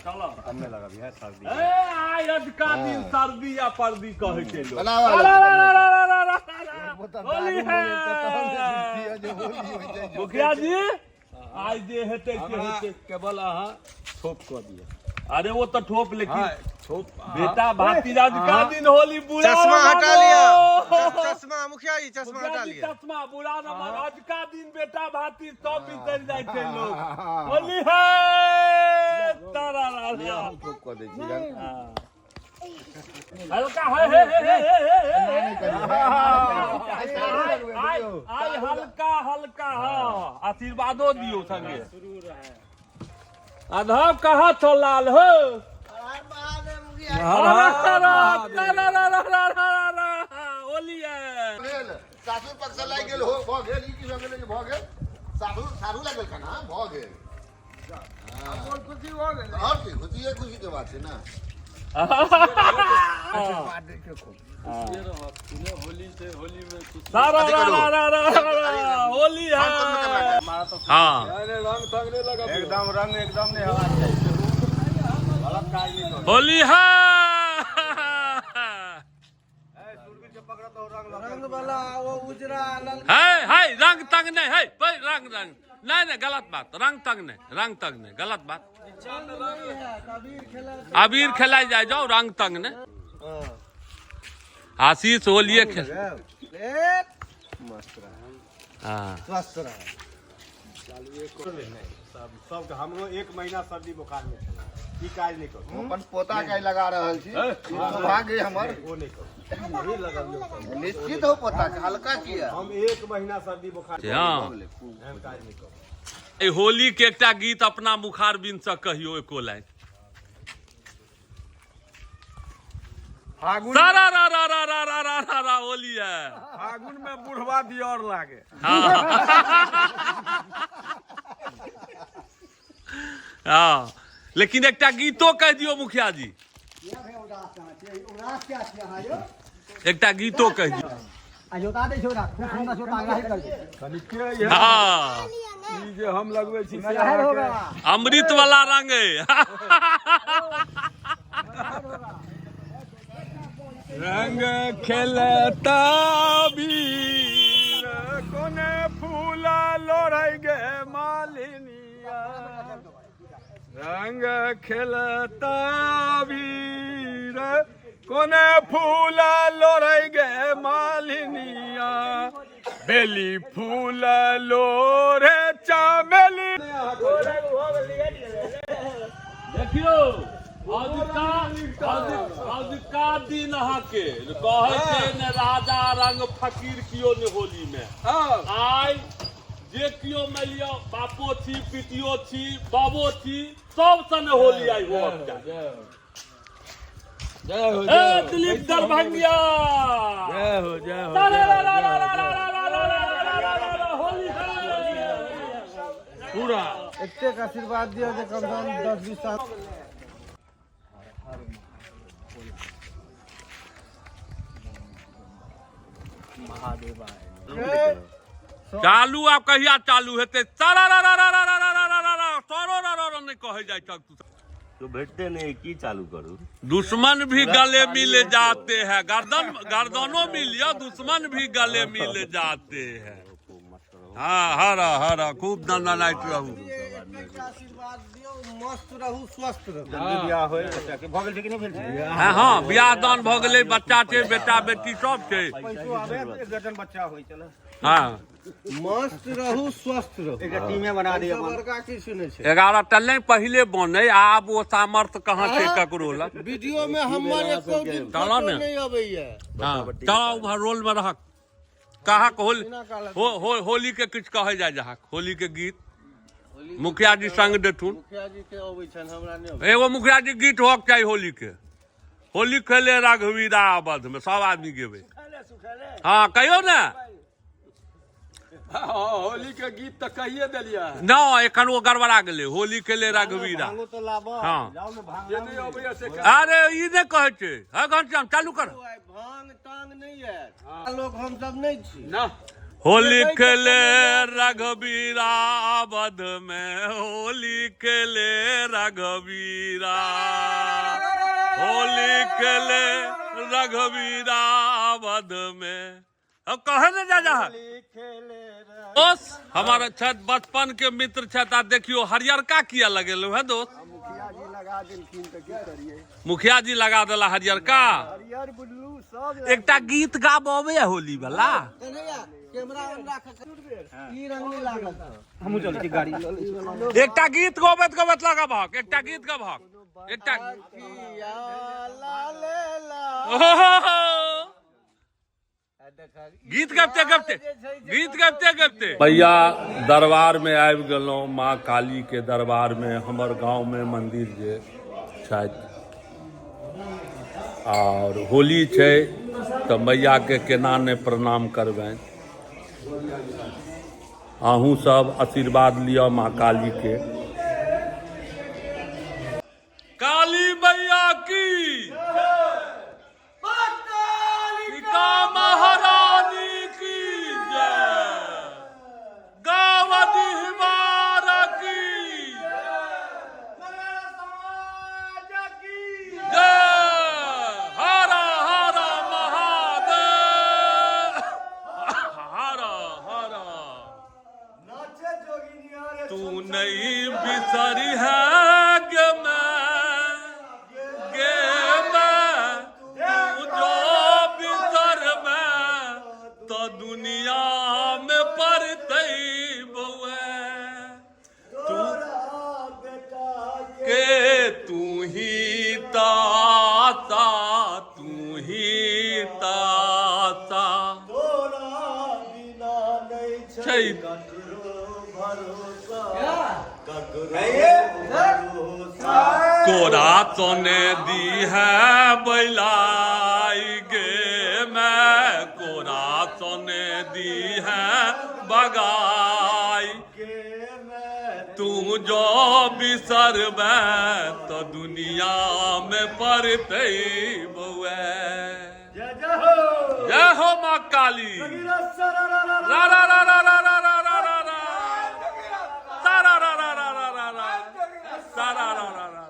चलो। कमे लगाबी है सर्दी। ए आइ अजुका दिन सर्दी आ पर्दी कहै छै लोक। बनावा ला, ला, ला, ला, ला, ला, ला, ला। होली है। मुखिया जी, आइ जे हेतै से हमरा हेतै। केवल अहाँ ठोप कऽ दिअ। अरे वो तऽ ठोप, लेकिन हँ, ठोप। बेटा भातीजा अजुका दिन होली बुरा चश्मा न हटा मानो। लिया, चश्मा, मुखिया जी, चश्मा मुखिया हटा जी, लिया। चश्मा बुरा न मानो, अजुका दिन बेटा भाती सब बिसरि जाइ छै लोग। होली है तारा रा रा। हम ठोक कऽ दै छी रंग। हल्का है हे हे हे हे हे हे। आइ आइ हल्का हल्का। हाँ, आशीर्वादो दियौ संगे। आधव कहाँ छौ लाल हो? होली है। भेल सासुर पक्ष से लागि गेल हो, भऽ गेल। ई की भऽ गेल जे भऽ गेल? सासुर सारू लागि गेल खाना भऽ गेल। खुशी भऽ गेल। आओर की, खुशिये खुशी के बात छै ने। सारा रा रा रा रा रा, होली है। हाँ। रंग तंग नहि लगबियौ। एकदम रंग एकदम नहि हेबाक चाही। गलत काज नहि करू। होली है। रंग वाला ओ उजरा लल। है है, रंग तंग नहीं है भाई, रंग रंग नहीं नहीं, गलत बात। रंग तंग नहीं, रंग तंग नहीं, गलत बात। अबीर खेलाय जाय जाओ, रंग तंग नहीं। आशीष होलिये खेल। मस्त रह। हाँ। स्वस्थ रह। सबके, हमरो एक महीना सर्दी बोखार मे छलै। ई काज नहि करू। हम अपन पोता के आइ लगा रहल छी, ई सौभाग्य हमर। ओ नहि करू। निश्चित हो, पोता के हल्का किया। हम एक महीना सर्दी बोखार। हाँ। एहन काज नहि करू। एहि होली के एकटा गीत अपना मुखार बिन से कहियो, एको लाइन। फागुन सारा रा रा रा रा रा रा रा रा, होली है। फागुन में बुढ़वा दियर लागे। हाँ, लेकिन एकटा गीतो कहि दियौ मुखिया जी, एकटा गीतो कहि दियौ। कनिके। हाँ। ई जे हम लगबै छी से अहाँके अमृत वाला रंग है। रंग खेलता वीर कोने फूल लोढ़ै गे मालिनिया, रंग खेलता वीर कोने फूल लोढ़ै गे मालिनिया, बेली फूल लोढ़े चमेली। देखियौ, अजुका अजुका दिन अहाँके कहै छै ने, राजा रंग फकीर कियो ने होली मे। आइ जे कियो मानि लिअ, बापो छी, पितियो छी, बाबो छी, सब सने होली आइ होअक चाही। जय हो। ए दिलीप दरभंगिया। जय हो, जय हो। ला ला ला ला ला ला ला ला ला ला ला ला ला ला, होली है। पूरा एतेक आशीर्वाद दिअ जे कम से कम 10-20 साल। चालू आब कहिया चालू हेतै? तारा रा रा रा रा रा रा रा रा रा, सरो रा रा रा नहि कहै जाइ छक तू। तो भेटते नहीं, की चालू करू? दुश्मन भी गले मिल जाते हैं, गर्दन गर्दनों मिलियो, दुश्मन भी गले मिल जाते हैं। हाँ, हरा हरा, खूब दंदनाइत रहू। एतेक आशीर्वाद दियौ, मस्त रहू, स्वस्थ रहू। जल्दी बियाह होय बच्चा के। भऽ गेल छै कि नहि भेल छै? हाँ हाँ, बियाह दान भऽ गेलै, बच्चा छै, बेटा बेटी सब छै। पैसो आबे, एक दर्जन बच्चा होइ चल। हाँ। मस्त रहू, स्वस्थ रहू। एकटा टीमे बना दिअ। एहिसँ बड़का किछु नहि छै। 11 टा नहि, पहिले बनै, आब ओ सामर्थ्य कहाँ छै ककरो लग? वीडियो में हमर एको दिन चलो फोटो ने। नहि अबैया। हाँ, चलो उम्हर रोल में रहक कहाक होली हो, हो, होली के किछु कहै जाय जहाक होली के गीत, मुखिया जी संग देथुन। मुखिया जी के अबै छनि, हमरा नहि अबै। एगो मुखिया जी गीत होक चाही होली के। होली खेले रघुवीरा अवध में, सब आदमी गेबै। हाँ, कहियौ ने। हँ, होली के गीत तऽ कहिए देलियै। न, एखन ओ गड़बड़ा गेलै। होली खेले रघुवीरा। भांगो तऽ लाबऽ। हाँ। जाउ ने भांग। जे नहि अबैया से अरे, ई नहि कहै छै हे घनश्याम, चालू कर। भांग तांग नहि आयत लोक, हम सब नहि छी। ना। होली खेले रघुवीरा अवध में, होली खेले रघुवीरा, होली खेले रघुवीरा अवध में। अब कहे ने जा जा दोस्त हमारा छथि, बचपन के मित्र छथि। आ देखियो हरियरका किया लगेलू है दोस्त? मुखिया जी लगा देलखिन तऽ की करियै? मुखिया जी लगा देला हरियरका। हरियर बुल्लू सब। एकटा गीत गाब अबे होली वाला? एकटा गीत गबैत गबैत लगबहक, एकटा गीत गबहक, एकटा। ओहो! गीत गबते गबते, गीत गबते गबते। भैया, दरबार में आबि गेलहुँ, माँ काली के दरबार में। हमर गांव में मंदिर जे छथि और होली छै तऽ मैया के केना नहि प्रणाम करबनि? अहूँ सब आशीर्वाद लिअ माँ काली के। काली मैया की, सीता महारानी की जय, गाँव डिहबार की जय, हर हर महादेव, हर हर। तू नहीं बिसरी है गे मैं, गे मैं, तू जो बिसर मैं तो दुनिया में पड़तै बउए। तू के तू ही ताता, तू ही ताता छै। कोरा तने दी है बैलाई गे मैं, कोरा तने दी है बगाई। तू जो बिसरबे तो दुनिया में पड़तै बउए। जय हो माँ काली। रा रा रा रा रा रा रा रा रा रा सारा रा रा रा रा रा रा सारा रा रा रा रा।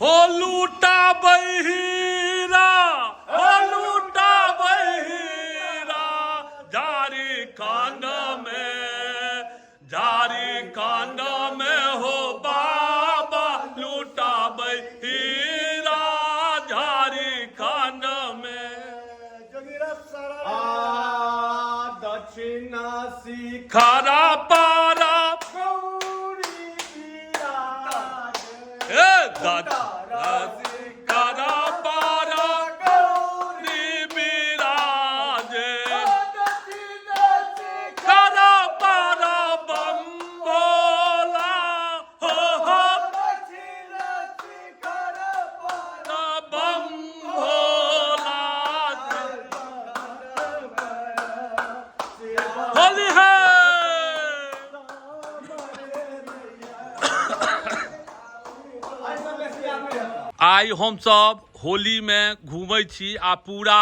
हो लूटा बहिरा, हो लूटा बहिरा जारी कांड में, जारी कांड में, हो बाबा लूटा बहिरा झारी कांड में। खरा पारा ए खरा पारा गौरी विराजे, खरा पारा बम भोला, हो हो बम भोला। होली है। आइ हमसब होलीमे घूमै छी आ पूरा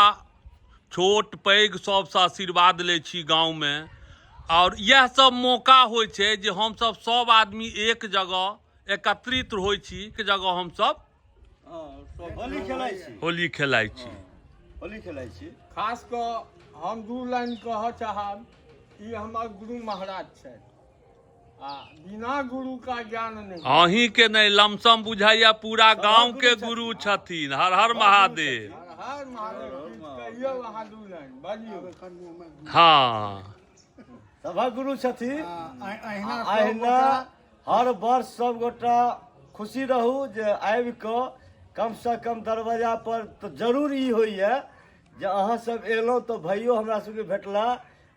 छोट पैघ सबसँ आशीर्वाद लै छी गाँवमे और इएह सब मौका होइ छै जे हमसब सब आदमी एक जगह एकत्रित होइ छी, एक जगह हमसब होली खेलाइ छी। होली खेलाइ छी। होली खेलाइ छी। खास कऽ हम दू लाइन कहऽ चाहब। ई हमर गुरु महाराज छथि आ बिना गुरु का ज्ञान नहीं। अहीं के नहि, लमसम बुझाइया पूरा गाँव के गुरु छथिन। हर हर महादेव। हर हर महादेव। किछु कहियौ अहाँ, दू लाइन बाजियौ। सभक गुरु छथिन। अहिना हर वर्ष सब गोटा खुशी रहू जे आबि कऽ कमसँ कम दरवाजा पर तऽ जरूर ई होइए जे अहाँ सब एलहुँ तऽ भैयो हमरा सबके भेटला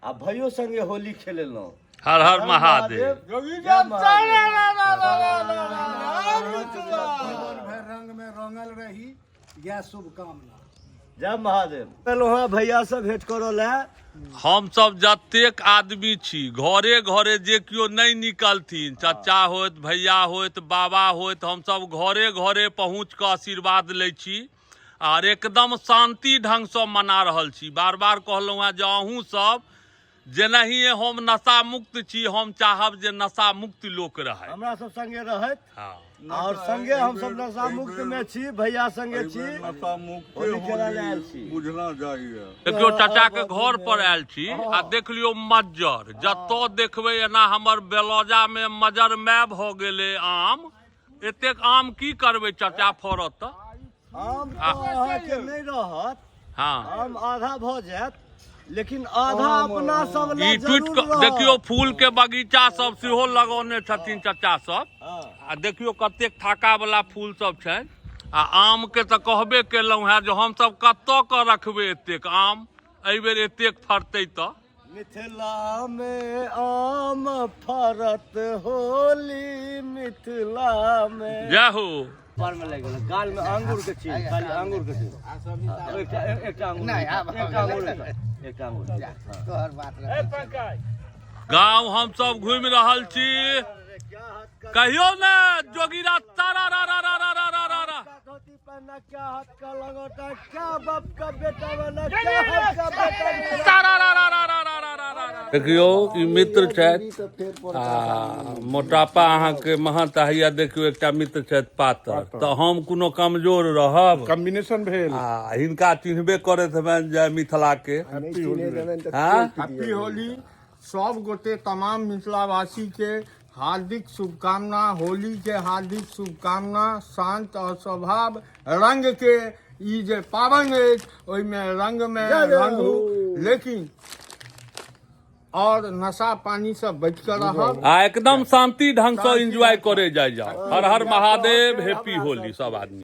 आ भैयो संगे होली खेलेलहुँ। हर हर महादेव। जोगी जब रा रा रा रा रा रा रा मिथिला। जीवन भरि रंग में रंगल रही, यह शुभकामना। जय महादेव। एलहुँ हँ भैया से भेंट करऽ लए। हम सब जतेक आदमी छी, घरे घरे जे केओ नहि निकलथिन, चचा होत, भैया होत, बाबा होत, हम सब घरे घरे पहुँच कऽ आशीर्वाद लै छी आर एकदम शांति ढंगसँ मना रहल छी। बार बार कहलहुँ हेँ जे अहूँ सब जेनाहिए हम नशा मुक्त छी, हम चाहब जे नशा मुक्त लोक रहै, हमरा सब संगे रहैत। हँ, और संगे हम सब नशा मुक्त में छी, भैया संगे छी, नशा मुक्त होली खेला लए आयल छी। बुझना जाइए। देखियौ, चाचा के घर पर आयल छी आ देख लियौ मज्जर जतऽ देखबै एना। हमर बेलौजा में मजरमय भऽ गेलै आम। एतेक आम की करबै चाचा, फड़त तऽ? आम तऽ अहाँके नहि रहत। हँ। आम आधा भऽ जायत, लेकिन आधा अपना सब लए ई टूटि जरूर कऽ रहत। देखियौ, फूल के बगीचा सब सेहो लगौने छथिन चाचा सब। हँ। आ देखियौ कतेक थाका वाला फूल सब छनि। आ आम के तऽ कहबे केलहुँ हेँ जे हमसब कतऽ कऽ रखबै एतेक आम, एहिबेर एतेक फड़तै तऽ। मिथिला में आम फरत होली मिथिला में। जय हो। पर में लागि गेल, गाल में अंगूर के चीज, खाली अंगूर के चीज। एकटा एकटा अंगूर, एकटा अंगूर, एकटा अंगूर। तोहर बात। गाँव हमसब घुमि रहल छी। कहियो ने जोगीरा तारा रा रा रा रा रा रा रा रा। धोती पहना क्या हाथ का लंगोटा, क्या बाप का बेटा बना, क्या हाथ का बेटा बना। तारा रा रा रा रा रा रा रा रा रा। देखियौ, ई मित्र छथि आ मोटापा अहाँके महत हैया। देखियौ, एकटा मित्र छथि पातर, तऽ हम कोनो कमजोर रहब? कॉम्बिनेशन भेल। आ हिनका चिन्हबे करैत हेबनि जय मिथिला के। हाँ? हैप्पी होली सब गोटे, तमाम मिथिलावासी के हार्दिक शुभकामना, होली के हार्दिक शुभकामना। शांत और स्वभाव रंग के ई जे पाबनि अछि, ओहिमे रंग मे रंगू, लेकिन और नशा पानी से बच के रहब। आ एकदम शांति ढंग से एंजॉय करे जाय जाओ। हर हर महादेव, हैप्पी होली सब आदमी।